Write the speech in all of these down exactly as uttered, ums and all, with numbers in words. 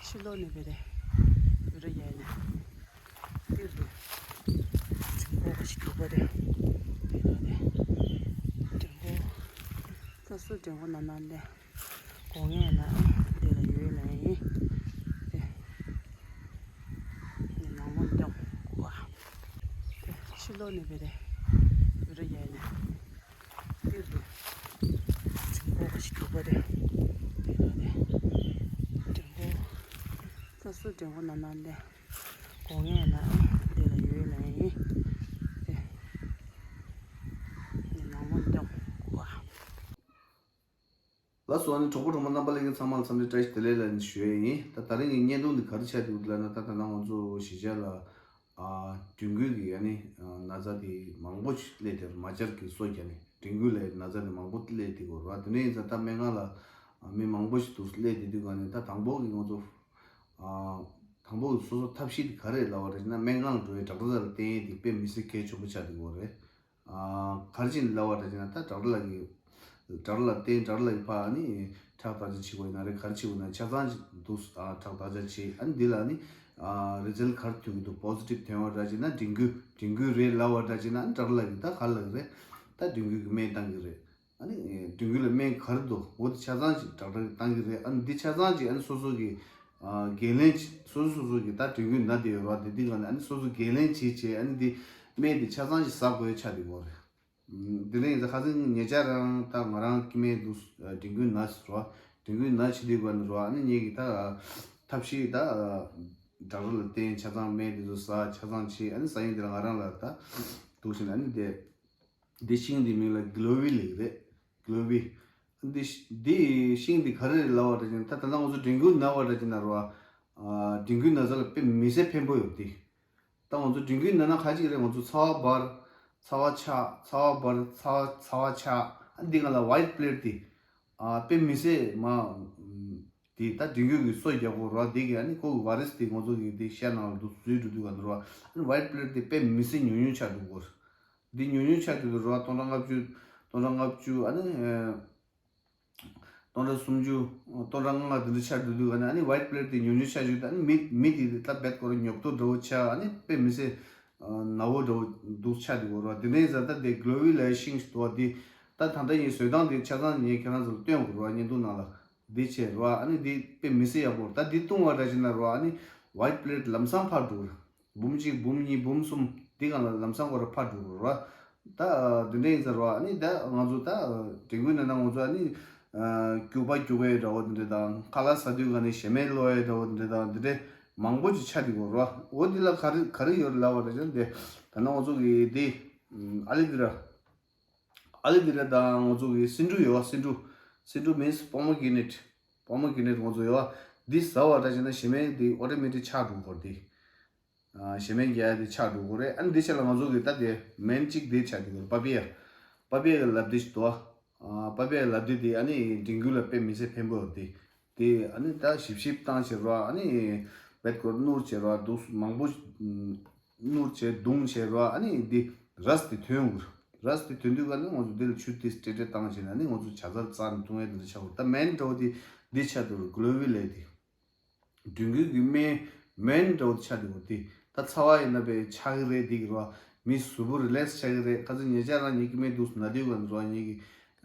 ཕྱི་ལོགས་ནས་བེ་རེ་བེ་རེ་ཡལ་ནས་ཏིར་དུ་འགྲེང་བུ་ཞིག་འདུག་པ་རེད། དེ་ལ་ནས་འགྲེང་བུ་ད་སུ་འགྲེང་བུ་ན་ན་ལས་སྒོ་ངའི་ན་དེ་ལ་ཡོད་ལ་ཡིན། དེ་ནང་མོ་འདོང་བ་དེ་ཕྱི་ལོགས་ནས་བེ་རེ་བེ་རེ་ཡལ་ནས། ཏིར་དུ་འགྲེང་བུ་ཞིག་འདུག་པ་རེད། དེ་ལ་ནས་འགྲེང་བུ་ད་སུ་འགྲེང་བུ་ན་ན་ལས་སྒོ་ངའི་ན་དེ་ལ་ཡོད་ལ་ཡིན། དེ་ནང་མོ་འདོང་བ། ལགས་སོ། ཨ་ནི་གྲོགས་པོ་གྲོགས་མོ་རྣམ་པ་ལྷན་རྒྱས་ཚང་མ་ལ་འཚམས་འདྲི་བཀྲ་ཤིས་བདེ་ལེགས་ལ་ནི་ཞུ་ཡས་ཡིན། ད་ད་རིང་གི་བརྙན་ཐུང་འདི་ག་རེ་ཆགས་འདུག་ལབ་ན། ད་ད་ལྟ་ང་ཚོ་གཞིས་ཆགས་ལ་ཨ་དྲན་སྐུལ་གྱི་ཨ་ནི་ཨ་ན་ཚ་དེ་མང་པོ་ཞིག་སླེབས་ཏེ། མ་ཅར་གྱི་སོ་བརྒྱབ་ནས་དྲན་སྐུལ་ལ་ན་ཚ་དེ་མང་པོ་སླེབས་ཏེ་གོ་ར། དེ་འདྲ་ཡིན་ཙང་ད་སྨན་ཁང་ལ་ཨ་མི་མང་པོ་ཞིག་འདུག་སླེབས་ཏེ་དུས་ག་ནས་ད་དང་པོ་གི་ང་ཚོ་ཨ་དང་པོ་གི་སོ་སོ་ཐབས་ཤེས་དེ་ག་རེ་ལབ་པ་རེད་ཟེར་ན། སྨན་ཁང་ལ་འགྲོ་བའི་ཌོག་ཊར་ལ་བསྟན་ཡས་དེ་དཔེ་མི་སྲིད་གལ་ཆེན་པོ་ཆགས་འདུག་གོ་རེད། ཨ་ག་རེ་བྱས་ནས་ལབ་པ་འདྲ་བྱས་ན། ད་ཌོག་ཊར་ལགས་ཀྱིས་ཌོག་ཊར་ལ་བསྟན། ཌོག་ཊར་ལགས་ཀྱིས་ཕར་ཨ་ནི་ཁྲག་བརྟག་དཔྱད་བྱེད་དགོས་ཡིན་ན་རེད། ག་རེ་བྱེད་དགོས་ན་ཆ་ཚང་ཅིག་འདུག་ཨ་ཁྲག་བརྟག་དཔྱད་བྱེད། ཨ་ནི་འདི་ལ་ཨ་ནི་ཨ་རི་ཛལ་ག་རེ་ཐོན་གྱི་འདུག་པོ་ཟི་ཊིབ་ཐོན་པ་འདྲ་བྱས་ན་དྲན་སྐུལ། དྲན་སྐུལ་རེད་ལབ་པ་འདྲ་བྱས་ན། ཨ་ནི་ཌོག་ཊར་ལགས་ཀྱིས་ད་ག་རེ་ལབ་ཀྱི་རེད། ད་དྲན་སྐུལ་གྱི་སྨན་བཏང་གི་རེད། ཨ་ནི་དྲན་སྐུལ་ལ་སྨན་ག་རེ་འདུག་འོ་དེ་ཆ་ཚང་ཅིག་ཌོག་ཊར་གྱིས་བཏང་གི་རེད། ཨ་ནི་འདི་ཆ་ཚང་ཅིག་ཨ་ནི་སོ་སོ་གི་ཨ་འགན་ལེན་བྱེད། སོ་སོ་སོ་སོ་གི་ད་དྲན་སྐུལ་ན་བསྡད་ཡོད་རེད་བ། དེ་དུས་ག་ནས་ཨ་ནི་སོ་སོ་འགན་ལེན་བྱེད་བྱས། ཨ་ནི་འདི་སྨན་འདི་ཆ་ཚང་ཅིག་ཟ་དགོས་ཆགས་བསྡད་ཡོད་རེད། ཨ་དེ་འདྲ་ཡིན་ཙང་ཁ་སང་ཉེ་ཆར་རང་ད་ང་རང་སྐྱེ་དམན་འདུག་ཨ་དྲན་སྐུལ་ན་ཟེར་བ། དྲན་སྐུལ་ན་བྱེད་དུས་ག་ནས་རེད་བ། ཨ་ནི་ངེད་ཀྱི་ད་ཐབས་ཤེས་ད་ཌོག་ཊར་ལ་བསྟན། ཆ་ཚང་སྨན་འདི་ཚོ་ཟ། ཆ་ཚང་བྱེད། ཨ་ནི་ཟ་ཡིན་དེ་ལ་ང་རང་ལ་ད་འདུག་བྱས་ན། ཨ་ནི་དེ། འདི་ཤིང་འདི་མིང་ལ་གི་ལོ་བི་ལབ་ཀྱི་རེད། གི་ལོ་བི། འདི་ཤ- འདི་ཤིང་འདི་ག་རེ་རེད་ལབ་པ་འདྲ་བྱས་ན། ད་ད་ལྟ་ང་ཚོ་དྲན་སྐུལ་ན་བ་འདྲ་བྱས་ན་རེད་བ། ཨ་དྲན་སྐུལ་ན་ཚ་ལ་དཔེ་མི་སྲིད་ཕན་པོ་ཡོད་དེ། ད་ང་ཚོ་དྲན་སྐུལ་ན་ན་ག་ཅིག་རེད། ང་ཚོ་ཚ་བ་འབར། ཚ་བ་ཆགས། ཚ་བ་འབར། ཚ་བ་ཚ་བ་ཆགས། ཨ་འདི་སྒང་ལ་ཝའིཊ་པི་ལེཊ་འདི་ཨ་དཔེ་མི་སྲིད་མ། དེ་ད་དྲན་སྐུལ་གྱི་སོ་རྒྱག་དགོས་རེད་བ། དེ་གི་ཨ་ནི་ཁོ་གི་ཝའི་རས་དེ་ང་ཚོ་གི་དེ་ཤ་ནང་ལ་འདུག་འཛུལ་འགྲོ་དུས་ག་འདུག་རེད་བ། ཨ་ནི་ཝའིཊ་པི་ལེཊ་དེ་དཔེ་མི་སྲིད་ཉུང་ཉུང་ཆགས་འགྲོ་གི་རེད། འདི་ཉུང་ཉུང་ཆགས་འགྲོ་དུས་རེད་བ། སྟོང་ཕྲག་ལྔ་བཅུ། སྟོང་ཕྲག་ལྔ་བཅུ། ཨ་ནི་ཨ་སྟོང་ཕྲག་སུམ་ཅུ། སྟོང་ཕྲག་ལྔ་ལྔ་དེ་འདྲ་ཆགས་འགྲོ་དུས་ག་ནས་ཨ་ནི་ཝའིཊ་པི་ལེཊ་དེ་ཉུང་ཉུང་ཆགས་འགྲོ་དུས། ཨ་ནི་མི་མི་དེ་ད་རྦད་ཁོ་རང་ཉོབ་ཏོ་འདྲ་བོ་ཆགས། ཨ་ནི་དཔེ་མི་སྲིད་ཨ་ན་བོ་འདྲ་བོ་འདུག་ཆགས་འགྲོ་གི་རེད་བ། དེ་འདྲ་ཡིན་ཙང་ད་དེ་གི་ལོ་བི་ལབ་ཤིང་ཞིག་འདུག་བ། དེ་ད་ད་ལྟ་ངས་བཟོས་སྟངས་དེ་ཆ་ཚང་ངས་ཁྱེད་རང་ཚོ་ལ་སྟོན་དགོས་རེད་བ། བརྙན་ཐུང་ནང་ལ། འདི་བྱས་རེད་བ། ཨ་ནི་འདི་དཔེ་མི་སྲིད་ཡག་པོ་རེད། ད་འདི་བཏུང་བ་འདྲ་བྱས་ན་རེད་བ། ཨ་ནི་ཝའིཊ་པི་ལེཊ་ལམ་སང་འཕར་འགྲོ་གི་རེད། འབུམ་གཅིག་འབུམ་གཉིས་འབུམ་གསུམ་འདི་སྒང་ལ་ལམ་སང་ཁོ་རང་འཕར་འགྲོ་གི་རེད་བ། ད་འདི་འདྲ་ཡིན་ཙང་རེད་བ། ཨ་ནི་ད་ང་ཚོ་ད་དྲན་སྐུལ་ན་ན་ང་ཚོ་ཨ་ནི་སྐྱུག་པ་སྐྱུག་པའི་འདྲ་བོ་འདི་འདྲ་དང་། ཁ་ལག་ཟ་དུས་ག་ནས་ཞེ་མེར་གློ་བའི་འདྲ་བོ་འདི་འདྲ་དང་། འདི་འདྲ་མང་པོ་ཅིག་ཆགས་འདུག་གི་རེད་བ། འོ་འདི་ལ་ག་རེ་ག་རེ་ཡོད་རེད་ལབ་པ་འདྲ་བྱས་ན། དེ་ད་ནང་ང་ཚོ་གི་འདི་ཨ་ལི་བི་ར། ཨ་ལི་བི་ར་དང་ང་ཚོ་གི་སེ་འབྲུ་ཡོད་བ། སེ་འབྲུ། སེ་འབྲུ་མིན་པོ་མོ་གི་ནེཊ། པོ་མོ་གི་ནེཊ་ང་ཚོ་ཡོད་བ། འདི་ཟ་བ་འདྲ་བྱས་ན་ཞེ་མེར་འདི་ཨོ་ཊོ་མེ་ཊིག་ཆགས་འགྲོ་གི་རེད་དེ། ཨ་ཞེ་མེར་རྒྱག་ཡ་འདི་ཆགས་འགྲོ་གི་རེད། ཨ་ནི་འདི་ཆ་ལ་ང་ཚོ་གི་ད་དེ་མེན་གཅིག་འདི་ཆགས་འགྲོ་གི་རེད། པ་པི་ཡ། པ་པི་ཡ་གི་ལབ་འདི་ཞིག་འདུག་བ། ཨ་པ་པི་ཡ་ལབ་འདི་དེ་ཨ་ནི་དྲན་སྐུལ་ལ་དཔེ་མི་སྲིད་ཕན་པོ་ཡོད་དེ། དེ་ཨ་ནི་ད་ཞིབ་ཞིབ་བཏང་བྱས་ར། ཨ་ནི་བེད་ཀོར་སྣུར་བྱས་ར། འདུག་མང་པོ་སྣུར་བྱས་བརྡུངས་བྱས་ར། ཨ་ནི་འདི་རས་དེ་ཐོན་དགོས། རས་དེ་ཐོན་དུས་ག་ནི་ང་ཚོ་འདི་ལ་ཆུ་དེ་སྤྲེལ་སྤྲེལ་བཏང་བྱས་ན། ཨ་ནི་ང་ཚོ་བྱ་རྩར་བཙགས་ནས་བཏུང་ཡས་འདི་འདྲ་ཆགས་དགོས། ད་མེན་འདྲ་བོ་དེ་འདི་ཆགས་འདུག་གི་ལོ་བི་ལབ་དེ། དྲན་སྐུལ་གྱི་སྨན་མེན་འདྲ་བོ་ཆགས་འདུག་གི་རེད་དེ། ད་ཚ་བ་ཡིན་ན་པའི་ཆགས་ཀྱི་རེད་འདི་གི་ར། མི་གཟུགས་པོ་རི་ལེགས་ཆགས་ཀྱི་རེད། ཁ་སང་ཉེ་ཆར་རང་ཉིད་སྐྱེ་དམན་འདུག་ན་དུས་ག་ནས་ར་ངེད་ཀྱི་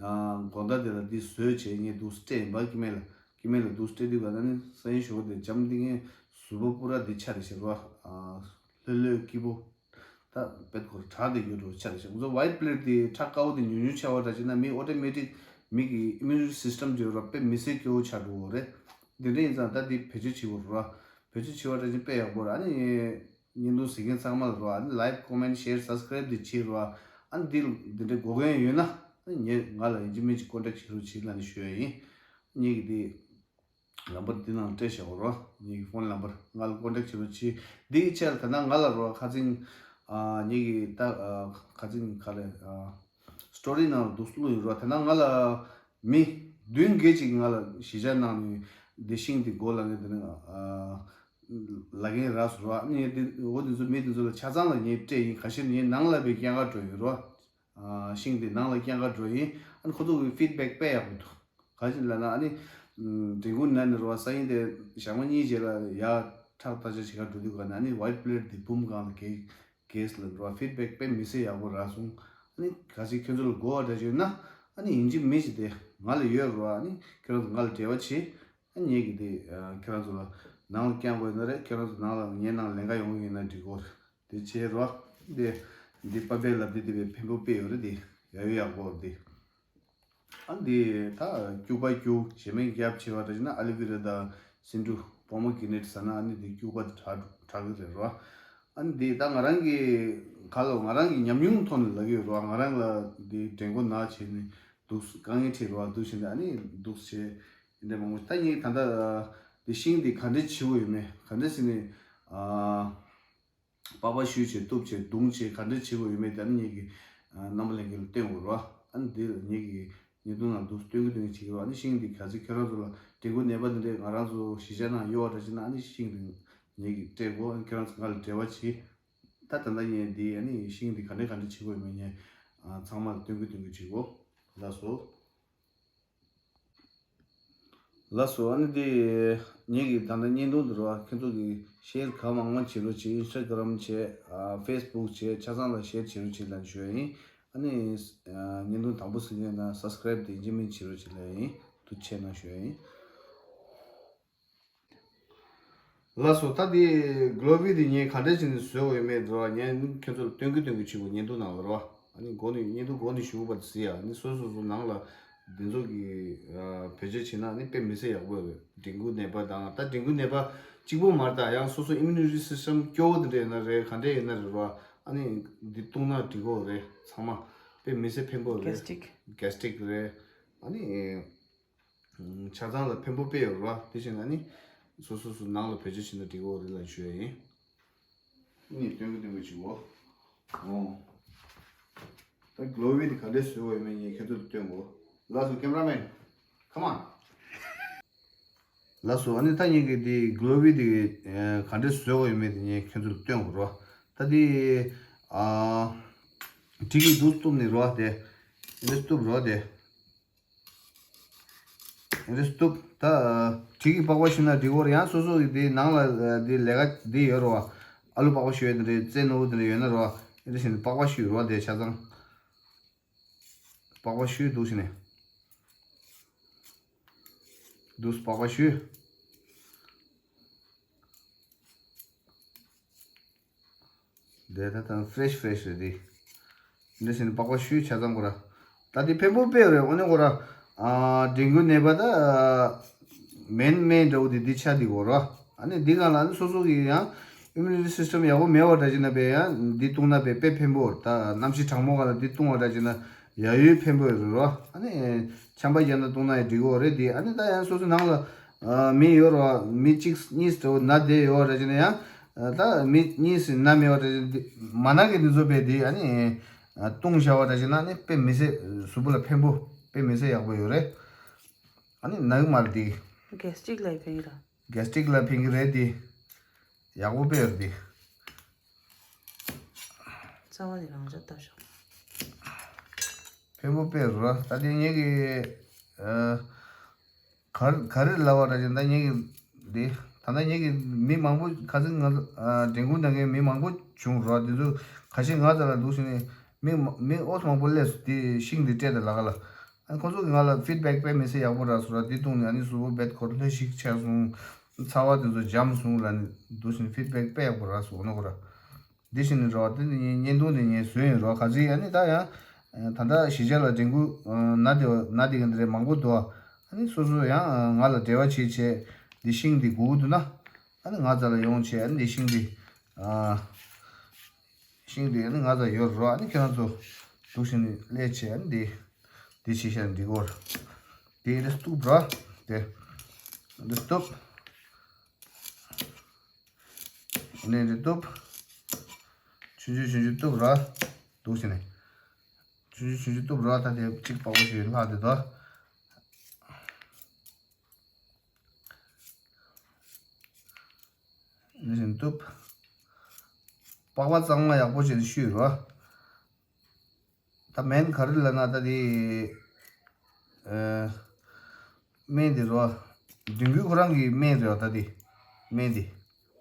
ཨ་དགོང་དག་དེ་ལ་འདི་བཟོས་བྱས་ངས་འདུག་སྤྲད་ཡིན་པ། སྐྱེ་དམན་ལ། སྐྱེ་དམན་ལ་འདུག་སྤྲད་དུས་ག་ནས་ནི་སང་ཉིན་ཞོགས་དེ་འཇམ་འདི་ངའི་གཟུགས་པོ་པུ་ར་འདི་ཆགས་རེད་ཟེར་བ། ཨ་ལྷོད་ལྷོད་སྐྱིད་པོ། ད་བེད་ཁོ་ར་དྲག་དེ་ཡོད་འགྲོ་ཆགས་རེད་ཟེར། ང་ཚོ་ཝའིཊ་པི་ལེཊ་དེ་ཁྲག་དཀར་པོ་དེ་ཉུང་ཉུང་ཆགས་པ་འདྲ་བྱས་ན་མི་ཨོ་ཊོ་མེ་ཊིག་མི་གི་ཨི་མིའུ་ནི་ཊི་སི་སི་ཊམ་དེ་ར་དཔེ་མི་སྲིད་སྐྱོ་བོ་ཆགས་འགྲོ་གི་རེད། དེ་འདྲ་ཡིན་ཙང་ད་འདི་བེད་སྤྱོད་བྱེད་དགོས་ར། བེད་སྤྱོད་བྱེད་པ་འདྲ་བྱས་དཔེ་ཡག་པོ་ར། ཨ་ནི་བརྙན་ཐུང་གཟིགས་མཁན་ཚང་མ་ལ་ར། ཨ་ནི་ལའིཀ་ཀོ་མེན་ཤེར་སབ་སི་ཀ་རེབ་དེ་བྱེད་ར། ཨ་ནི་འདི་འདི་འདྲའི་འགོག་མཁན་ཡོད་ན་ཨ་ནི་ངས་ང་ལ་ཡིན་གཅིག་མིན་གཅིག་ཀོན་ཊེག་བྱེད་རོགས་བྱེད་ལབ་ནས་ཞུ་ཡ་ཡིན། ངེད་ཀྱི་འདི་ལམ་བར་འདི་ནང་སྤྲད་བཞག་རོགས། ངེད་ཀྱི་ཕོན་ལམ་བར་ང་ལ་ཀོན་ཊེག་བྱེད་རོགས་གྱིས། འདི་གི་ཆེད་ལ་ད་ནང་ང་ལ་རོགས་ཁ་ཚིང་ཨ་ངེད་ཀྱི་ད་ཨ་ཁ་ཚིང་ག་ལེ་ཨ་སི་ཊོ་རི་ནང་ལ་འདུག་བླུགས་ཡོད་རོགས། ད་ནང་ང་ལ་མི་བདུན་བརྒྱད་ཅིག་ང་ལ་གཞིས་ཆགས་ནང་ནས་འདི་ཤིང་འདི་དགོས་ལབ་མཁན་དེ་ནི་ཨ་ལབ་མཁན་རག་སོང་རོགས། ཨ་ནི་འདི་འོ་འདི་ཚོ་མི་འདི་ཚོ་ལ་ཆ་ཚང་ལ་ངས་སྤྲད་ཡིན། ཁ་ཤས་ངའི་ནང་ལ་བའི་སྐྱེལ་ག་འགྲོ་ཡོད་རོགས། ཤིང་དེ་ནང་ལ་སྐྱེལ་ག་འགྲོ་ཡིན། ཨ་ནི་ཁོ་ཚོ་གི་ཕིཌ་བེག་དཔེ་ཡག་པོ་འདུག་ག་ཅི་ལབ་ན་ཨ་ནི་ ཨུམ། འདྲེན་ཁུལ་ནང་ནས་རོ་ས་ཡིན་དེ་ཞག་མ་གཉིས་རྗེས་ལ་ཡར་ཁྲག་བརྟག་དཔྱད་བྱེད་གར་འགྲོ་དུས་ག་ནས་ཨ་ནི་ཝའིཊ་པི་ལེཊ་དེ་འབུམ་སྒང་ལ་གས་གས་ལ་རོ་ཕིཌ་བེག་དཔེ་མི་སྲིད་ཡག་པོ་རག་སོང་། ཨ་ནི་གལ་སྲིད་ཁྱོད་ཚོ་ལ་དགོས་པ་འདྲ་ཞིག་ཡོད་ན་ཨ་ནི་ཡིན་གཅིག་མིན་གཅིག་དེ་ང་ལ་ཡོད་རོ། ཨ་ནི་ཁྱོད་རང་ཚོ་ང་ལ་འབྲེལ་བ་བྱེད། ཨ་ངེད་ཀྱིས་དེ་ཁྱོད་རང་ཚོ་ལ་ནང་ལ་བསྐྱང་དགོས་ན་རེད། ཁྱོད་རང་ཚོ་ནང་ལ་ངའི་ནང་ལེན་ག་ཡོང་གི་ཡིན་ན་འགྲིག་གོ། དེ་བྱས་རོགས། དེ་འདི་པ་ཕའི་ལབ་དེ་དེ་བའི་འཕན་པོ་དཔེ་ཡོད་རེད། དེ་ཡ་ཡོད་ཡག་པོ་རེད། དེ་ཨ་འདི་ད་སྐྱུག་པ་སྐྱུག་ཞེ་མེད་རྒྱབ་བྱེད་པ་འདྲ་ཞིག་ན་ཨ་ལི་ཝི་ར་དང་སིན་འབྲུ་པོ་མོ་གི་ནེ་ཊི་ཟ་ན་ཨ་ནི་དེ་སྐྱུག་པ་དེ་དྲག་དྲག་གི་རེད་རོ། ཨ་ནི་དེ་ད་ང་རང་གི་ག་ལོ་ང་རང་གི་ཉམས་མྱོང་ཐོག་ནས་ལབ་ཀྱི་ཡོད་རོ། ང་རང་ལ་དེ་འདྲེན་ཁུལ་ནག་བྱས་ནས་འདུག་དཀའ་ངལ་འཕྲད་རོ། འདུག་བྱས་ནས་ཨ་ནི་འདུག་བྱས། འདི་འདྲ་མང་པོ་ད་ངས་ད་ལྟ་འདི་ཤིང་འདི་ག་འདྲས་བྱེད་དགོས་ཡོད་མེད་ག་འདྲས་ཟེར་ནས་ཨ་པགས་པ་བཤུས་བྱས་གཏུབ་བྱས་བརྡུངས་བྱས་ག་འདྲས་བྱེད་དགོས་ཡོད་མེད་དེ་ཨ་ནི་ངེད་ཀྱི་ཨ་རྣམ་པ་ལྷན་རྒྱས་ལ་སྟོན་དགོས་རེད་བ། ཨ་ནི་འདི་ངེད་ཀྱི་བརྙན་ཐུང་ནང་འདུག་སྟོན་གི་སྟོན་གི་བྱེད་ཀྱི་རེད་བ། ཨ་ནི་ཤིང་འདི་གལ་སྲིད་ཁྱེད་རང་ཚོ་ལ་འདྲེན་ཁུལ་ནད་པ་འདི་འདྲས་ང་རང་ཚོ་གཞིས་ཆགས་ནང་ཡོད་པ་འདྲ་བྱས་ན་ཨ་ནི་ཤིང་འདི་ངེད་ཀྱིས་སྤྲད་དགོས། ཨ་ནི་ཁྱེད་རང་ཚོ་ང་ལ་འབྲེལ་བ་བྱེད། ད་ད་ལྟ་ངས་འདི་ཨ་ནི་ཤིང་འདི་ག་འདྲས་ག་འདྲས་བྱེད་དགོས་ཡོད་མེད་ངས་ཨ་ཚང་མ་ལ་སྟོན་གི་སྟོན་གི་བྱེད་དགོས། ལགས་སོ། ལགས་སོ། ཨ་ནི་དེ་ངེད་ཀྱི་ད་ལྟ་བརྙན་ཐུང་འདི་རུ་ཁྱེད་ཚོ་གིས་ཤེར་གང་མང་མང་བྱེད་རོགས་བྱེད། ཨིན་སི་ཊ་གྷ་རམ་བྱེད། ཨ་ཕེ་སི་བུག་བྱེད། ཆ་ཚང་ལ་ཤེར་བྱེད་རོགས་བྱེད་ལབ་ཞུ་ཡ་ཡིན། ཨ་ནི་ཨ་བརྙན་ཐུང་དང་པོ་གཟིགས་ཡོད་ན་སབ་སི་ཀ་རེབ་དེ་ཡིན་གཅིག་མིན་གཅིག་བྱེད་རོགས་བྱེད་ལབ་ཡ་ཡིན། ཐུགས་རྗེ་ཆེ་གནང་ཞུ་ཡ་ཡིན། ལགས་སོ། ད་དེ་གི་ལོ་བི་དེ་ངས་ག་འདྲས་བྱས་ནས་བཟོས་པ་ཡོད་མེད་འགྲོ་བ་ངས་ཁྱོད་ཚོ་ལ་སྟོན་གི་སྟོན་གི་བྱེད་དགོས། བརྙན་ཐུང་ནང་ལ་རོ། ཨ་ནི་འགོ་ནས་བརྙན་ཐུང་འགོ་ནས་ཞུ་བར་གཟིགས་ཡ། ཨ་ནི་སོ་སོ་སོ་ནང་ལ་འདི་ཚོ་གི་ཨ་བེད་སྤྱོད་བྱེད་ན་ཨ་ནི་དཔེ་མི་སྲིད་ཡག་པོ་རེད། འདྲེན་ཁུལ་ནད་པ་དང་ད་འདྲེན་ཁུལ་ནད་པ་གཅིག་པོ་མ་རེད། ད་ཡང་སོ་སོ་ཨི་མུ་ནི་ཊི་སི་སི་ཊམ་སྐྱོ་བོ་དེ་འདྲ་ཡོད་ན་རེད། ག་འདྲས་ཡོད་ན་རེད་རོ། ཨ་ནི་འདི་བཏུང་ན་འགྲིག་གོ་རེད། ཚང་མ་དཔེ་མི་སྲིད་ཕན་པོ་རེད། གེ་སི་ཊིག་གེ་སི་ཊིག་རེད། ཨ་ནི། ཆ་ཚང་ལ་ཕན་པོ་དཔེ་ཡོད་རེད་བ། དེ་བཞིན་ཨ་ནི་སོ་སོ་སོ་ནང་ལ་བེད་སྤྱོད་བྱེད་ན་འགྲིག་གི་རེད་ལབ་ཞུ་ཡ་ཡིན། ཨ་ནི་སྟོན་གི་སྟོན་གི་བྱེད་དགོས། ཨོ། ད་གི་ལོ་བི་དེ་ག་འདྲས་བཟོས་པ་ཡོད་མེད་ངས་ཁྱེད་ཚོ་ལ་སྟོན་དགོས། ལགས་སོ། ཀེམ་ར་མེན། ཁམ་ཨོན། ལགས་སོ། ཨ་ནི་ད་ངེད་ཀྱིས་དེ་གི་ལོ་བི་དེ་ག་འདྲས་བཟོས་པ་ཡོད་མེད་དེ་ངས་ཁྱེད་ཚོ་ལ་སྟོན་དགོས་རེད་བ། ད་དེ་ཨ་གྲི་གིས་འདུག་གཏུབ་ནས་རེད་བ། དེ་འདི་གཏུབ་རེད་བ། དེ། འདི་གཏུབ། ད་གྲི་གིས་པགས་པ་བཤུས་ན་འགྲིག་གི་རེད། ཡང་སོ་སོ་གི་དེ་ནང་ལ་དེ་ལས་ཀ་དེ་ཡོད་རེད་བ། ཨ་ལུ་པགས་པ་བཤུས་ཡ་དེ་འདྲ་རྩེ་ནོར་བུ་དེ་འདྲ་ཡོད་ན་རེད་བ། འདི་བཞིན་པགས་པ་བཤུས་རེད་བ། དེ་ཆ་ཚང་པགས་པ་བཤུས། འདུག་བྱས་ནས་འདུག་པགས་པ་བཤུས། དེ་ད་ད་ཕི་རེ་ཤི་ཕི་རེ་ཤི་རེད་དེ། འདི་ཟིན་པགས་པ་བཤུས་ཆ་ཚང་ཁོ་ར། ད་དེ་ཕན་པོ་དཔེ་རེད། འོ་ནི་ཁོ་ར། ཨ་འདྲེན་ཁུལ་ནད་པ་ད་མེན་མེན་འདྲ་བོ་དེ་འདི་ཆ་འདི་གོ་ར། ཨ་ནི་འདི་གང་ལ་ཨ་ནི་སོ་སོ་གི་ཡང་ཨི་མུ་ནི་ཊི་སི་སི་ཊམ་ཡག་པོ་མེད་པ་འདྲ་བྱས་ན་དཔེ་ཡང་འདི་བཏུང་ན་དཔེ་དཔེ་ཕན་པོ། ད་གནམ་གཤིས་གྲང་མོ་ག་ལ་འདི་བཏུང་བ་འདྲ་བྱས་ན་ཡ་ཡོད་ཕན་པོ་རེད་ར། ཨ་ནི་ཆམ་པ་བརྒྱབ་ན་བཏུང་ན་ཡང་འགྲིག་གི་རེད་དེ། ཨ་ནི་ད་ཡང་སོ་སོ་ནང་ལ་ཨ་མི་ཡོད་ར། མི་གཅིག་གཉིས་འདྲ་བོ་ན་བསྡད་ཡོད་ར་བྱས་ན་ཡང་། ད་མི་གཉིས་ཟིན་ན་མེད་པ་འདྲ་བྱས་ན་འདི་མ་ན་གི་འདི་ཚོ་དཔེ་འདི་ཨ་ནི་བཏུང་བཞག་པ་འདྲ་བྱས་ན་ཨ་ནི་དཔེ་མི་སྲིད་གཟུགས་པོ་ལ་ཕན་པོ་དཔེ་མི་སྲིད་ཡག་པོ་ཡོད་རེད། ཨ་ནི་ན་གི་མ་རེད་འདི། གེ་སི་ཊིག་ལ་ཕན་གི་ར། གེ་སི་ཊིག་ལ་ཕན་གི་རེད་འདི། ཡག་པོ་དཔེ་ཡོད་རེད་འདི། རྩ་བ་ནས་རང་འཇགས་བཏབ་ཤོག་ཕན་པོ་དཔེ་ཡོད་རེད། ད་དེ་ངེད་ཀྱི་ཨ། ག་ག་རེ་ལབ་པ་འདྲ་ཅིག་ད་ངེད་ཀྱི་འདི་ད་ལྟ་ངེད་ཀྱི་མི་མང་པོ་ཁ་སང་ང་ཨ་འདྲེན་ཁུལ་གནང་མཁན་མི་མང་པོ་བྱུང་རོགས། དེ་ཚོ་ཁ་ཤས་ང་རྩ་ལ་འདུག་ཟེར་ནས་མི་མ་མི་ཨོ་ཙམ་མང་པོ་སླེབས་སོང་། དེ་ཤིང་འདི་སྤྲད་དང་ལབ་ག་ལ། ཨ་ཁོ་ཚོ་གིས་ང་ལ་ཕིཌ་བེག་དཔེ་མི་སྲིད་ཡག་པོ་རག་སོང་ར། འདི་བཏུང་ནས་ཨ་ནི་གཟུགས་པོ་རྦད་ཁོ་ལྷོད་ཤིག་ཆགས་སོང་། ཚ་བ་དེ་ཚོ་འཇམ་སོང་ལབ་ནས་འདུག་ཟེར་ནས་ཕིཌ་བེག་དཔེ་ཡག་པོ་རག་སོང་ནོ་ཁོ་ར། འདི་བཞིན་རོ། དེ་ནི་ངའི་བརྙན་ཐུང་འདི་ངས་བཟོས་ཡིན་རོ། ག་ཚོད་ཨ་ནི་ད་ཡང་ད་ལྟ་གཞིས་ཆགས་ལ་འདྲེན་ཁུལ་ན་དེ་ན་དེ་ག་འདི་རེད་མང་པོ་འདུག་ཨ་ནི་སོ་སོ་ཡང་ང་ལ་འབྲེལ་བ་བྱེད་བྱས་འདི་ཤིང་འདི་དགོས་ཀྱི་འདུག་ན། ཨ་ནི་ང་རྩ་ལ་ཡོང་བྱས་ཨ་ནི་འདི་ཤིང་འདི་ཤིང་འདི་ཨ་ནི་ང་རྩ་ཡོད་རོ། ཨ་ནི་ཁྱེད་རང་ཚོ་འདུག་བཞིན་སླེབས་བྱས་ཨ་ནི་འདི་འདི་བྱེད་ཤག་འདི་གོ། འདི་རེ་སྟུག་རོ། དེ་འདི་སྟུག་ནས་འདི་གཏུབ། ཆུང་ཆུང་ཆུང་ཆུང་གཏུབ་ར། འདུག་ཟེར་ནས། ཆུང་ཆུང་ཆུང་ཆུང་གཏུབ་ར། ད་དེ་གཅིག་པགས་པ་ཞིག་ལྷག་དེ་དོ། འདི་བཞིན་གཏུབ། པགས་པ་གཙང་མ་ཡག་པོ་བྱས་ནས་བཤུས་ར། ད་སྨན་ག་རེ་ལབ་ན་ད་དེ། ཨ། སྨན་དེ་རོ། དྲན་སྐུལ་ཁོ་རང་གི་སྨན་རེད་བ། ད་དེ་སྨན་དེ་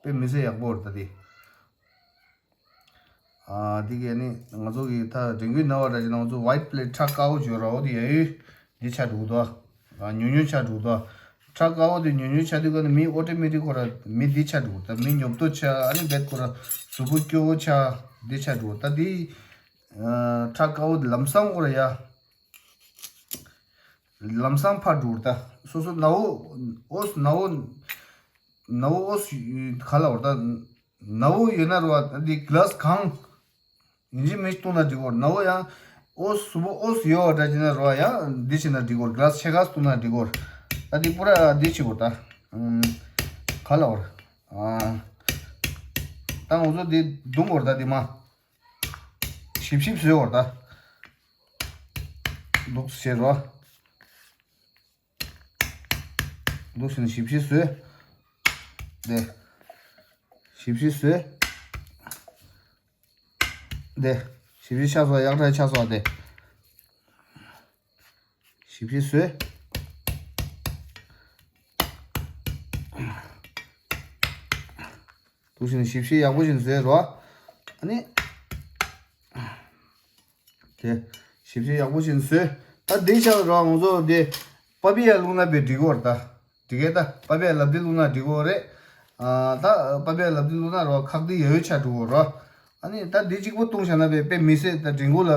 དཔེ་མི་སྲིད་ཡག་པོ་རེད། ད་དེ་ཨ་དེ་གས་ནི་ང་ཚོ་གི་ད་དྲན་སྐུལ་ན་བ་འདྲ་ཅིག་ན་ང་ཚོ་ཝའིཊ་པེ་ལེཊ་ཁྲག་དཀར་པོ་བརྗོད་ར། འོ་དེ་ཡ་ཡོད་འདི་ཆ་འགྲོ་གི་འདུག་ཨ་ཉུང་ཉུང་ཆ་འགྲོ་གི་འདུག་ཁྲག་དཀར་པོ་དེ་ཉུང་ཉུང་ཆ་དུས་ག་ནི་མི་ཨོ་ཊོ་མེ་ཊིག་ཁོ་ར་མི་འདི་ཆ་འགྲོ་གི་འདུག་མི་ཉོབ་ཏོ་ཆ། ཨ་ནི་བེད་ཁོ་ར་གཟུགས་པོ་སྐྱོ་བོ་ཆ་འདི་ཆ་འགྲོ་གི་འདུག་ད་དེ་ཁྲག་དཀར་པོ་དེ་ལམ་སང་ཁོ་ར་ཡ། ལམ་སང་ཕར་འགྲོ་གི་འདུག་སོ་སོ་ནཝ་ཨོས་ནཝ་ནཝ་ཨོས་ག་ལ་བར་ད་ནཝ་ཡོད་ན་ར་བ་ད་འདི་གི་ལཱས་གང་ཡིན་གཅིག་མིན་གཅིག་བཏུང་ན་འགྲིག་གོ་ནཝ་ཡང་ཨོས་གཟུགས་པོ་ཨོས་ཡོད་བ་འདྲ་བྱས་ན་ར་བ་ཡང་འདི་བྱས་ན་འགྲིག་གོ་གི་ལཱས་ཕྱེད་ཀ་བཏུང་ན་འགྲིག་གོ་ད་འདི་པུ་ར་འདི་བྱེད་གོ་ད་ག་ལ་བར་ད་ང་ཚོ་འདི་བརྡུང་གོ་ད་འདི་མ། ཞིབ་ཞིབ་བཟོས་བར་ད། འདུག་སེ་བྱེད་རོགས། འདུག་སེ་ཞིབ་ཞིབ་བཟོས། དེ། ཞིབ་ཞིབ་བཟོས། དེ། ཞིབ་ཞིབ་ཆགས་སོང་། ཡག་དྲག་ཆགས་སོང་དེ། ཞིབ་ཞིབ་བཟོས། འདུག་སེ་ཞིབ་ཞིབ་ཡག་པོ་ཞིག་བཟོས་རོགས། ཨ་ནི། དེ། ཞིབ་ཞིབ་ཡག་པོ་ཞིག་བཟོས། ད་འདི་ཆགས་རོགས་ང་ཚོ་དེ། པ་པི་ཡ་བླུགས་ན་དཔེ་འགྲིག་གི་རེད་ད། འགྲིག་གི་ད་པ་པི་ཡ་ལབ་དེ་བླུགས་ན་འགྲིག་གི་རེད། ཨ་ད་པ་པི་ཡ་ལབ་དེ་བླུགས་ན་རོགས་ཁག་དེ་ཡོད་ཆགས་འགྲོ་གི་རོགས། ཨ་ནི་ད་འདི་གཅིག་པོ་བཏུང་བཞག་ན་དཔེ་དཔེ་མི་སྲིད་ད་དྲན་སྐུལ་ལ།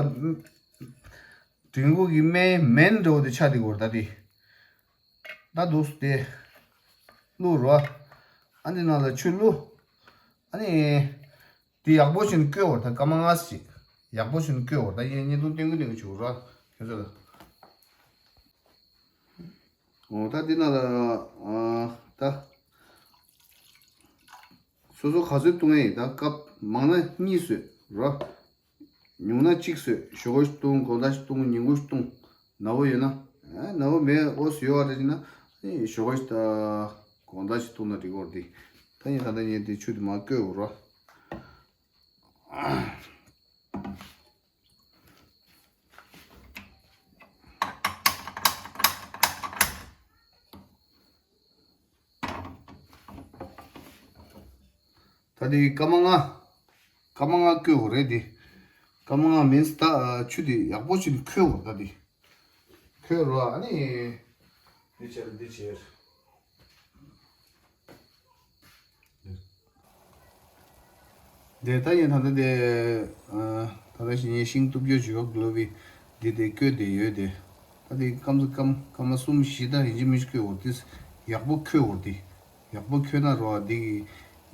དྲན་སྐུལ་གྱི་སྨན་སྨན་འདྲ་བོ་དེ་ཆགས་བསྡད་ཀྱི་ཡོད་རེད་ད་དེ། ད་འདུག་སེ་བླུགས་རོགས། ཨ་འདི་ནང་ལ་ཆུ་བླུགས། ཨ་ནི། དེ་ཡག་པོ་བྱས་ནས་བསྐོལ་བར་ད་སྐར་མ་ལྔ་ཙམ་ཅིག་ཡག་པོ་བྱས་ནས་བསྐོལ་བར་ད་ཡིན་བརྙན་ཐུང་བསྟན་གི་བསྟན་གི་བྱུག་རོགས་ཁྱོད་ཚོ་ལ། འོ་ད་འདི་ནང་ལ་ཨ་ད། སོ་སོ་ག་ཚོད་བཏུང་ཡས་ཡིན་ད་སྐབས་མང་ན་གཉིས་བཟོས་རོ། ཉུང་ན་གཅིག་བཟོས་ཞོགས་ཀ་ཞིག་བཏུང་དགོང་དག་ཞིག་བཏུང་ཉིན་གུང་ཞིག་བཏུང་། ནཝ་ཡོད་ན། ཨ་ནཝ་མེད་ཨོ་སི་ཡོད་བ་རེད་ཅེ་ན། ཨེ་ཞོགས་ཀ་ཞིག་ད་དགོང་དག་ཞིག་བཏུང་ན་འགྲིག་གོ་རེད་དེ། ད་ཡིན་ད་ལྟ་ངས་དེ་ཆུ་དེ་མར་བསྐོལ་དགོས་རོ། ད་དེ་སྐར་མ་ལྔ། སྐར་མ་ལྔ་བསྐོལ་དགོས་རེད་དེ། སྐར་མ་ལྔ་མིན་ད་ཆུ་དེ་ཡག་པོ་ཞིག་འཁོལ་དགོས་ད་དེ། འཁོལ་རོགས་ཨ་ནི། འདི་བྱས་འདི་བྱས། དེ་ད་ཡིན་ད་ལྟ་དེ། ད་ལྟ་ཞིག་ངས་ཤིང་གཏུབ་རྒྱུ་བྱོས་གློ་བི། འདི་དེ་བསྐོལ་དེ་ཡོད་དེ། ད་དེ་སྐམ་ས་སྐམ་སྐར་མ་གསུམ་བཞི་ད་ཡིན་གཅིག་མིན་གཅིག་བསྐོལ་དགོས་དེ། ཡག་པོ་འཁོལ་དགོས་དེ། ཡག་པོ་འཁོལ་ན་རོ་འདི་གི་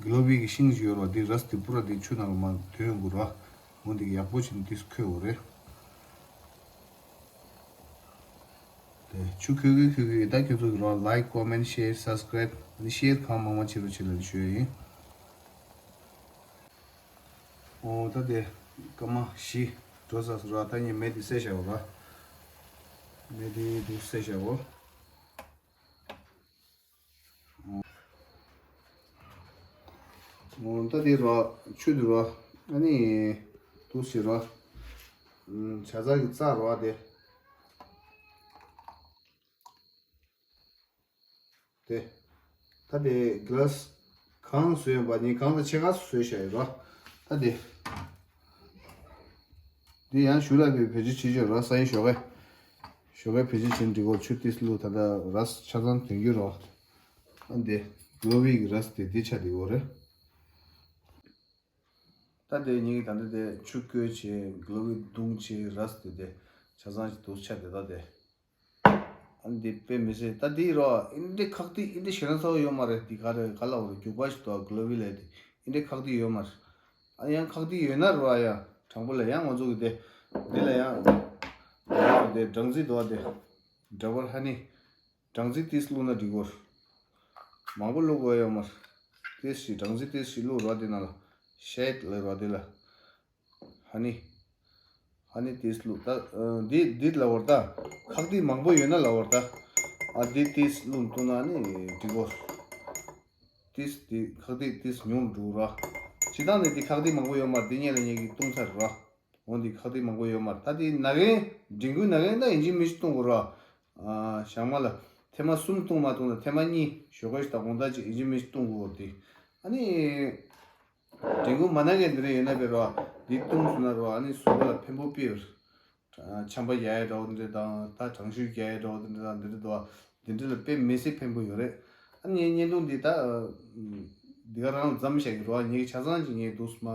གློ་བི་གི་ཤིང་ཞིག་ཡོད་རོ་འདི་རས་དེ་པུ་ར་དེ་ཆུ་ནང་ལ་མར་དོན་དགོས་རོ། འོ་འདི་གི་ཡག་པོ་བྱས་ནས་དེ་འཁོལ་དགོས་རེད། དེ་ཆུ་ཁོལ་གི་ཁོལ་གི་ད་ཁྱོད་ཚོ་གི་རོགས་like comment share subscribe ཨ་ནི་share གང་མང་མང་བྱེད་རོགས་བྱེད་ལབ་ཞུ་ཡ་ཡིན། འོ་ད་དེ་སྐར་མ་བཞི་འགྲོ་ས་སུ་ར་ད་ངས་མེ་དེ་བསད་བཞག་གོ་ར། མེ་དེ་དུ་བསད་བཞག་གོ། འོ་ད་དེ་རོ་ཆུ་དེ་རོ་ཨ་ནི་དུ་ཞིག་རོ། བྱ་ཚ་གི་རྩ་རོ་དེ། དེ། ད་དེ་གི་ལཱས་གང་བཟོས་ཡོད་པ་ནི་གང་ལ་ཕྱེད་ཀ་བཟོས་བཞག་ཡོད་རོ། ད་དེ། འདི་ཡང་ཞུ་ལ་བའི་བེད་སྤྱོད་བྱེད་ཆོག་རོ་ས་ཡི་ཞོགས་ཀས། ཞོགས་ཀས་བེད་སྤྱོད་བྱེད་འགྲིག་གོ་ཆུ་ཏིས་བླུག་ད་ལྟ་རས་ཆ་ཚང་དོན་རྒྱུ་རོ། ཨ་འདི་གློ་བི་གི་རས་དེ་འདི་ཆ་འདི་གོ་རེད། ད་དེ་ཉིད་ཀྱི་ད་ལྟ་དེ་ཆུ་བསྐོལ་བྱས་གློ་བི་བརྡུངས་བྱས་རས་དེ་དེ་ཆ་ཚང་ཞིག་དུ་ཆ་དེ་ད་དེ། ཨ་ནི་དེ་དཔེ་མི་སྲིད་ད་དེ་རོ་ཨིན་དེ་ཁག་དེ་ཨིན་དེ་ཞེ་ན་ཚ་བོ་ཡོད་མ་རེད་དེ་ག་རེ་ག་ལ་བོ་རྒྱུག་པ་ཞིག་ཏོ་གློ་བི་ལས་དེ་ཨིན་དེ་ཁག་དེ་ཡོད་མ་རེད། ཨ་ཡང་ཁག་དེ་ཡོད་ན་རོ་ཨ་ཡང་དྲང་པོ་ལ་ཡང་ང་ཚོ་གི་དེ་དེ་ལ་ཡང་དེ་སྦྲང་རྩི་དོ་དེ་འདྲ་བར་ཧ་ནི། སྦྲང་རྩི་ཏིས་བླུགས་ན་འགྲིག་གོ། མང་པོ་བླུགས་དགོས་ཡོད་མ་རེད། ཏིས་ཞིག་སྦྲང་རྩི་ཏིས་ཞིག་བླུགས་རོ་དེ་ན་ལ། ཤེད་ལ་རོ་དེ་ལ། ཧ་ནི། ཧ་ནི་ཏིས་བླུགས་ད། འདི་འདི་ལ་བར་ད། ཁག་ཏིས་མང་པོ་ཡོད་ན་ལ་བར་ད། ཨ་འདི་ཏིས་བླུགས་བཏུང་ན་ནི་འགྲིག་གོ། ཏིས་འདི་ཁག་ཏིས་ཏིས་ཉུང་འགྲོ་ར། སྤྱི་བཏང་ནས་འདི་ཁག་ཏིས་མང་པོ་ཡོད་མ་རེད་འདི་ཉེ་ལ་ཉེ་གི་བཏུང་ཚར་ར། འོ་འདི་ཁག་ཏིས་མང་པོ་ཡོད་མ་རེད་ད་འདི་ན་གན་འབྲིང་གུ་ན་གན་ད་ཡིན་གཅིག་མིན་གཅིག་བཏུང་དགོས་ར། ཞང་མ་ལ། ཐེངས་མ་གསུམ་བཏུང་མ་བཏུང་ན་ཐེངས་མ་གཉིས་ཞོགས་ཀས་ཞིག་དང་དགོང་དག་ཅིག་ཡིན་གཅིག་མིན་གཅིག་བཏུང་དགོས་ཏེ། ཨ་ནི་དྲན་སྐུལ་མ་གནང་མཁན་འདི་འདྲ་ཡོད་ན་བེ་རོ། འདི་བཏུང་སོང་ན་རོ། ཨ་ནི་གཟུགས་པོ་ལ་ཕན་པོ་སྤེལ་བར། ཆམ་པ་རྒྱག་ཡ་འདྲ་བོ་འདི་འདྲ་དང་། ད་གྲང་ཤུར་རྒྱག་ཡ་འདྲ་བོ་འདི་འདྲ་དང་། འདི་འདྲ་འདུག་འདི་འདྲ་ལ་དཔེ་མི་སྲིད་ཕན་པོ་ཡོད་རེད། ཨ་ནི་ངའི་བརྙན་ཐུང་འདི་ད་འདི་ག་རང་མཚམས་བཞག་གི་རོ། ངས་ཆ་ཚང་ཅིག་ངས་འདུག་སེ་མ་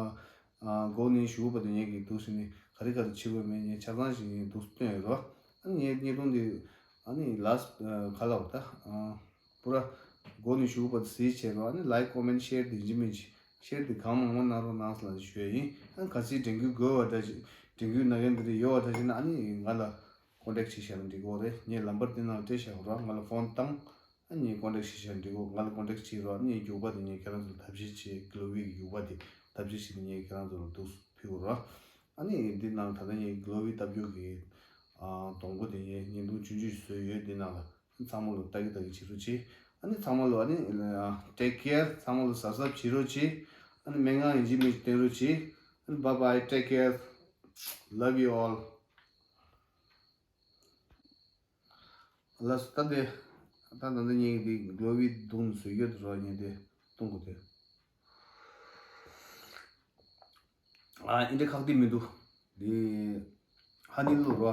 མགོ་ནས་གཞུག་བར་དུ་ངས་ཀྱི་འདུག་སེ་ནི་ག་རེ་ག་རེ་བྱེད་དགོས་མེད་ངས་ཆ་ཚང་ཅིག་ངས་འདུག་སེ་སྟོན་ཡོད་རོ། ཨ་ནི་ངའི་བརྙན་ཐུང་འདི་ཨ་ནི་ལཱསི་ཊི་ག་ལབ་ད། པུ་ར་མགོ་ནས་གཞུག་བར་དུ་གཟིགས་བྱས་རོགས། ཨ་ནི་ལའིཀ་ཀོ་མེན་ཊི་ཤེར་དེ་ཡིན་གཅིག་མིན་གཅིག་ཤེར་དེ་གང་མང་མང་གནང་རོགས་གནང་ཟེར་ལབ་ཞུ་ཡ་ཡིན། ཨ་ནི་གལ་སྲིད་དྲན་སྐུལ་དགོས་པ་འདྲ་ཅིག་དྲན་སྐུལ་གནང་མཁན་དེ་འདྲ་ཡོད་པ་འདྲ་ཅིག་ན། ཨ་ནི་ང་ལ་ཀོན་ཊེག་བྱེད་བཞག་ན་འགྲིག་གི་རེད། ངའི་ལམ་བར་དེ་ནང་ལ་སྤྲད་བཞག་རོགས། ང་ལ་ཕོན་བཏང་། ཨ་ནི་ཀོན་ཊེག་བྱེད་བཞག་ན་འགྲིག་གི། ང་ལ་ཀོན་ཊེག་བྱེད་རོགས། ཨ་ནི་རྒྱུག་པ་དེ་ངས་ཁྱེད་རང་ཚོ་ལ་ཐབས་ཤེས་བྱེད། གི་ལོ་བི་གི་རྒྱུག་པ་དེ་ཐབས་ཤེས་བྱེད་དེ་ངས་ཁྱེད་རང་ཚོ་ལ་འདུག་སེ་ཕུལ་གི་རོགས། ཨ་ནི་འདི་ནང་ད་ལྟ་ངས་གི་ལོ་བི་ལྟ་བུ་གི་ཨ་སྡོང་པོ་དེ་ངས་བརྙན་ཐུང་ཆུང་ཆུང་བཟོས་ཡོད། འདི་ནང་ལ། ཚང་མ་ལོ་ལྟ་གི་ལྟ་གི་བྱེད་རོགས་གྱིས། ཨ་ནི་ཚང་མ་ལོ་ཨ་ནི་ཨ་ཊེག་ཀེར། ཚང་མ་ལོ་གཟབ་གཟབ་བྱེད་རོགས་གྱིས། ཨ་ནི་སྨན་ཁང་ཡིན་གཅིག་མིན་གཅིག་བསྟེན་རོགས་གྱིས། ཨ་ནི་bye bye, take care, love you all. ལགས་སོ། ད་དེ་ད་ད་ལྟ་ངས་འདི་གི་ལོ་བི་བརྡུངས་བཟོས་ཡོད་རོ། ངས་དེ་བརྡུང་དགོས་དེ། ཨ་འདི་འདྲ་ཁག་ཏིག་མི་འདུག་འདི་ཧ་ནི་ལུ་རོ།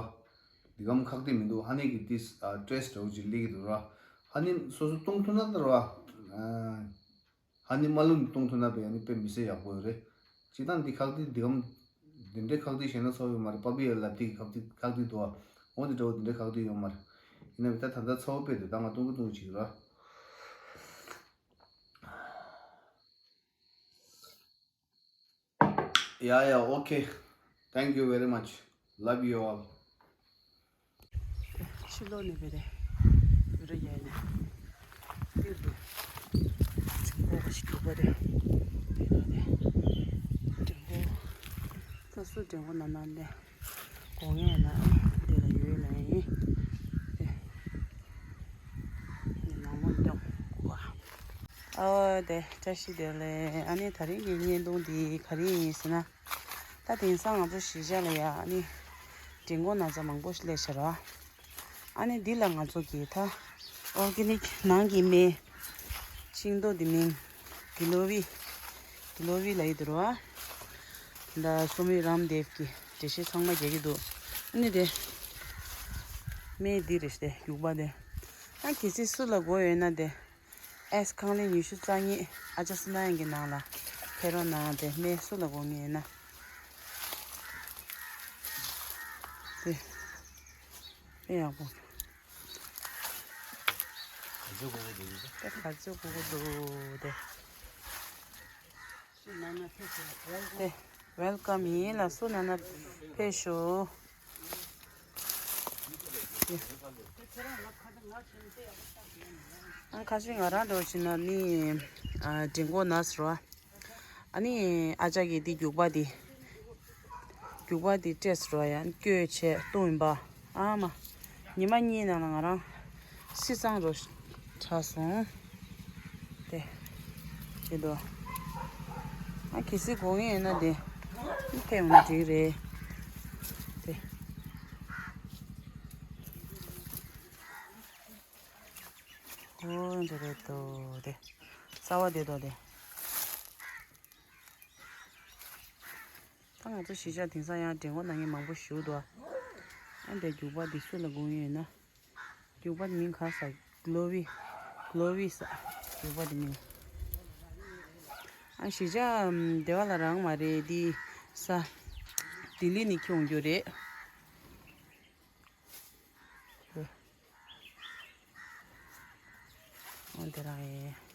འདི་གམ་ཁག་ཏིག་མི་འདུག་ཧ་ནི་གི་ཏིས་ཨ་ཊེ་སི་ཊི་འདྲ་བོ་ཅིག་སླེབས་ཀྱི་འདུག་རོ། ཧ་ནི་སོ་སོ་བཏུང་ཐུབ་ན་ད་རོ། ཨ་ཧ་ནི་མ་ལུ་ནི་བཏུང་ཐུབ་ན་བས་ཨ་ནི་དཔེ་མི་སྲིད་ཡག་པོ་ཡོད་རེད། སྤྱིར་བཏང་འདི་ཁག་ཏིག་འདི་གམ་འདི་འདྲའི་ཁག་ཏིག་བྱས་ན་ཚོར་ཡོད་མ་རེད། པ་པི་ཡ་ལབ་དེ་གི་ཁག་ཏིག་ཁག་ཏིག་འདུག་ཨ། འོ་འདི་འདྲ་བོ་འདི་འདྲའི་ཁག་ཏིག་ཡོད་མ་རེད། ཡིན་ན་བས་ད་ད་ལྟ་ཚོར་བ་དཔེ་འདུག་ད་ང་བཏུང་གི་བཏུང་གི་བྱེད་ཀྱི་རོ། Yeah, yeah, okay. Thank you very much. Love you all. ཕྱི་ལོགས་ནས་བེ་རེ། བེ་རེ་ཡ་ནས། ཏིར་དུ། དྲན་གོ་ཞིག་འདུག་པ་རེད། དེ་ལ་རེད། དྲན་གོ། ད་སུ་དྲན་གོ་ན་ན་ལེ། གོ་ངེས་ན་དེ་ལ་ཡོད་ལ་ཡིན། དེ། ནང་མོ་འདོང་གོ། ཨོ་དེ་བཀྲ་ཤིས་བདེ་ལེགས། ཨ་ནི་ད་རིང་གི་བརྙན་ཐུང་འདི་ག་རེ་ཡིན་ཟེར་ན། ད་དེང་སང་ང་ཚོ་གཞིས་ཆགས་ལ་ཡ་ཨ་ནི་དྲན་གོ་ན་ཚ་མང་པོ་ཞིག་སླེབས་ཤག་ར། ཨ་ནི་འདི་ལ་ང་ཚོ་གིས་ད་ཨོར་གེ་ནིག་ནང་གི་སྨན་ཤིང་ཏོག་འདི་མིང་གི་ལོ་བི། གི་ལོ་བི་ལ་ཡི་འདུག་ར། ད་སོ་མི་རམ་དེབ་ཀྱི་འགྲེལ་བཤད་ཚང་མ་རྒྱག་གི་འདུག་ཨ་ནི་དེ་སྨན་འདི་རེད་དེ་རྒྱུག་པ་དེ། ཨ་གལ་སྲིད་སུ་ལ་དགོས་ཡོད་ན་དེ། ཨེས་ཁང་གླིང་ཉི་ཤུ་རྩ་གཉིས་ཨ་ཅག་སི་ན་ཡང་གི་ནང་ལ་ཕེབས་རོགས་གནང་། དེ་སྨན་སུ་ལ་དགོས་ངེས་ན། དེ་དཔེ་ཡག་པོ། དེ་ག་ཚོད་དགོས་ཀྱི་འདུག་དེ། དེ་ཝེལ་ཀམ་ཡིན་ལ་སུ་ན་ན་ཕེབས་ཤོག་ཨ་ཁ་ཤས་ང་རང་འགྲོ་ཕྱིན་ན་ནི་ཨ་དྲན་གོ་ན་ཟེར་བ། ཨ་ནི་ཨ་ཅག་གིས་འདི་རྒྱུག་པ་འདི། རྒྱུག་པ་འདི་སྤྲད་ཟེར་བ་ཡང་བསྐྱོད་བྱས་བཏུང་ཡིན་པ། ཨ་མ། ཉི་མ་གཉིས་ནང་ལ་ང་རང་སི་ཚང་རུ་དྲག་སོང་། དེ། དེ་འདུག་ཨ་གལ་སྲིད་དགོས་ངེས་ཡོད་ན་དེ། ཕེབས་ཡོང་ན་འགྲིག་རེད། དེ། འོ་འདི་རེད་དོ་དེ། རྩ་བ་དེ་དོ་དེ། ད་ང་ཚོ་གཞིས་ཆགས་དེང་སང་ཡང་དྲན་གོ་ན་མཁན་མང་པོ་ཞིག་འདུག་ཨ་འདྲའི་རྒྱུག་པ་འདི་སུ་ལ་དགོས་ཡོད་ན། རྒྱུག་པ་མིང་ག་ས། གི་ལོ་བི། གི་ལོ་བི་ས། རྒྱུག་པ་འདི་མིང་། ཨ་གཞིས་ཆགས་སྡེ་བ་ལ་རང་མ་རེད་འདི་ས། ལྡི་ལི་ནས་ཁྱོང་རྒྱུ་རེད། འོ་དེ་རང་ཡིན།